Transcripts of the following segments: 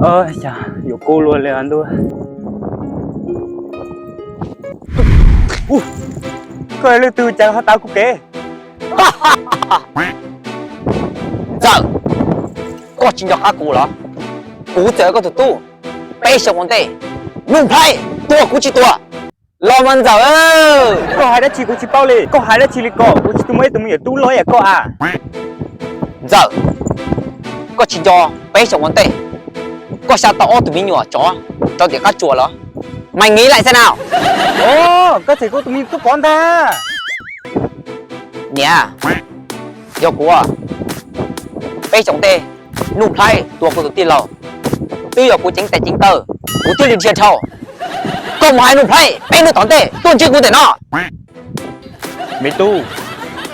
Ua cas yuav kub luaj li ntuj. Koj yog leej twg cas ho tav kuv kev? Ntxawm, koj tsis nco qab kuv los? Kuv txawm yog koj tus tub. Peb xyoos ua ntej, Nuj Nplhaib tua kuv tsis tua. Los mas Ntxawm. Koj hais dab tsi kuv tsis paub li, koj hais dab tsi li ko, kuv tsis tau muaj ib tug me nyuam tub loj ib yam koj a. Ntxawm, koj tsis nco peb xyoos ua ntej koj xa tau ob tug me nyuam tsov rau tim qab tsuas los? Mày nghĩ lại xem nào. Koj txhais kuv tus me tub pov ntag. Niam, yog kuv, peb xyoos ntej Nuj Nplhaib tua kuv tus tij laug, twb yog kuv ceev tes ceev taw, kuv thiaj li dhia dhau. Koj mus hais Nuj Nplhaib peb hnub tom ntej tuaj ntsib kuv ntawm no. Me tub,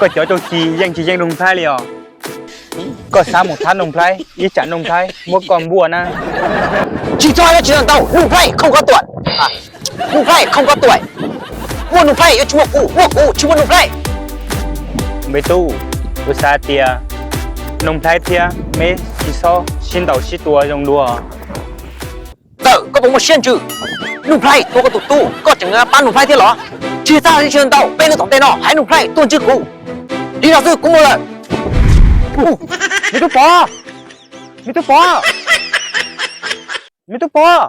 koj cov txuj ci yeej tsis yeej Nuj Nplhaib li os. Koj xav mus thab Nuj Nplhaib, ib tsam Nuj Nplhaib muab koj npuaj na. Tsis txhob hais dab tsi ntau, Nuj Nplhaib không có tuổi. Nuj Nplhaib không có tuổi. Muaj Nuj Nplhaib yuav tsis muaj kuv, muaj kuv tsis muaj Nuj Nplhaib. Me tub, kuv xav tias Nuj Nplhaib thiab me tsis txhob sib ntaus sib tua zoo dua. Ntxawm, koj puas muaj siab ntsws? Nuj Nplhaib tua koj tus tub, koj tseem pab Nuj Nplhaib thiab los? Tsis txhob hais dab tsi ntau, peb hnub tom ntej no hais Nuj Nplhaib tuaj ntsib kuv. Li no xwb kuv mus lawm. Me tub Pov, me tub Pov, me tub Pov.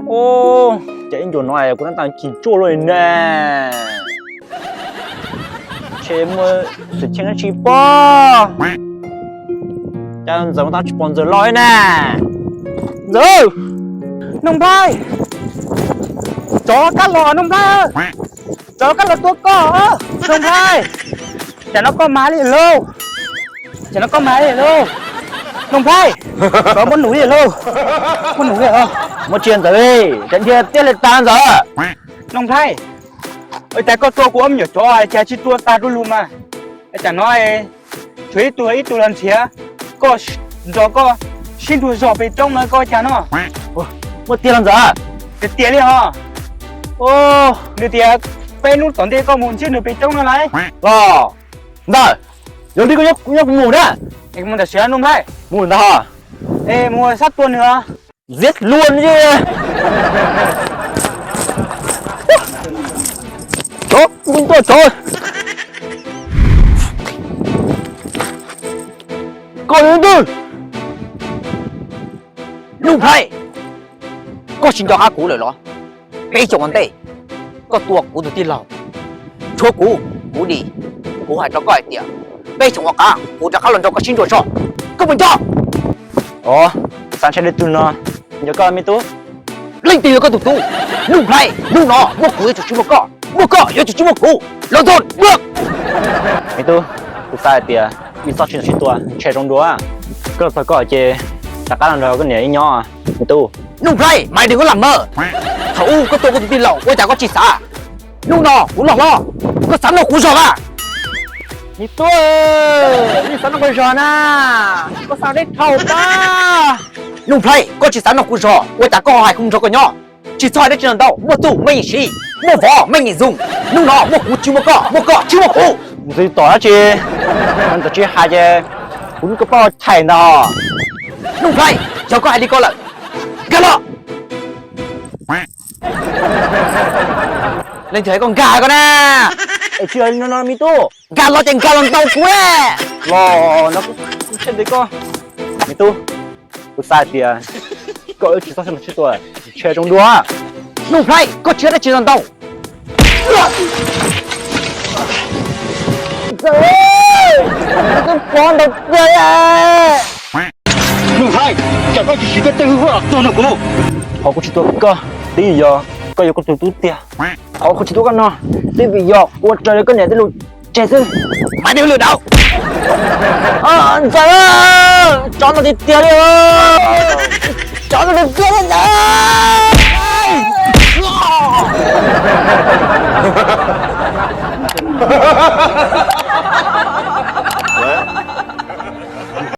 Ua cas ib ncuas no kuv nab tas cig tsuaj luaj li na. Ntshe muaj xwm txheej dab tsi pob. Cas Ntxawm ua tau tsis pom Ntxawm los li na. Ntxawm, Nuj Nplhaib, tsov kab los Nuj Nplhaib, tsov kab los tua koj Nuj Nplhaib. Tsam no koj mag li lauj, tsam no koj mag li lauj Nuj Nplhaib. Tsov muab num li lauj, muab num li os. Muab tsia Ntxawm, tsam dhia tiaj li tag Ntxawm. Nuj Nplhaib, cas koj tua kuv ob me nyuam tsov cas tsis tua tag du lug mas. Tsam no tshuav ib tug ib tug los nrhiav koj, nrog koj sib nrug zog pem roob no koj cas no. Muaj tiag los Ntxawm? Tiag tiag li hos. Nws tias peb hnub tom ntej koj mus ntsib nws pem roob no lauj. Los Ntxawm, yog li koj nyob kuv mus na. Mus tam sim Nuj Nplhaib. Mus ntag hos. Es mus sab tua nws. Ziab luaj li. Tsov, kuv tuaj tsov. Koj yog leej twg? Nuj Nplhaib, koj tsis nco qab kuv lawm los? Peb xyoos ua ntej koj tua kuv tus tij laug, tshuav kuv, kuv dim. Kuv hais rau koj hais tias peb xyoos ua qab kuv rov qab los nrog koj sib ntsuas zog. Koj puas nco? Os, xav ntshai li tus no, nco koj me tub. Leej twg yog koj tus tub? Nuj Nplhaib, hnub no muaj kuv yuav tsum tsis muaj koj, muaj koj yuav tsum tsis muaj kuv. Los ntxov, me tub, kuv xav hais tias ib txoj tsis ntawd sib tua ntshe zoo dua. Koj los txog koj ces rov qab los nrog koj niam ib nyob me tub. Nuj Nplhaib, mày đừng có làm mờ. Thaum ub koj tua kuv tus tij laug ua cas koj tsis xav? Hnub no kuv loj hlob, koj xav nrog kuv zog a? Me tub, nej xav nrog kuv zog na, koj xav deb dhau tag. Nuj Nplhaib, koj tsis xav nrog kuv zog ua cas koj ho hais kuv mus nrog koj nyob? Tsis txhob hais dab tsi ntau, muaj txuj meej yim siv, muaj vov meej yim ntxoog. Hnub no muaj kuv tsis muaj koj, muaj koj tsis muaj kuv. Mus txog tom dab tsi, ntawm tsis hais ces kuv muab koj poj thaij ntag. Nuj Nplhaib, yog koj hais li ko lawm, nkag los. Leej twg hais koj nkag ko na? Es tsis yog li no me tub. Nkag los ces nkag los ntaus kuv na. Los no kuv tshem ntes koj. Me tub, kuv xav hais tias koj wb tsis txhob sib nrog sib tua, ntshe zoo dua. Nuj Nplhaib, koj tsis hais dab tsi ntau. Twb pov ntau tiag. Nuj Nplhaib, cas koj tsis siv koj tej hwj huaj los tuag nrog kuv? Qhov kuv tsis tua koj, twb yog koj yog kuv tus tub tiag. Qhov kuv tsis tua koj no, twb vim yog ua raws li koj niam tej lus tseg xwb. Mày đừng lừa đảo. Ntxawm, tsov no tiag tiag li. Tsov no tiag tiag li Ntxawm.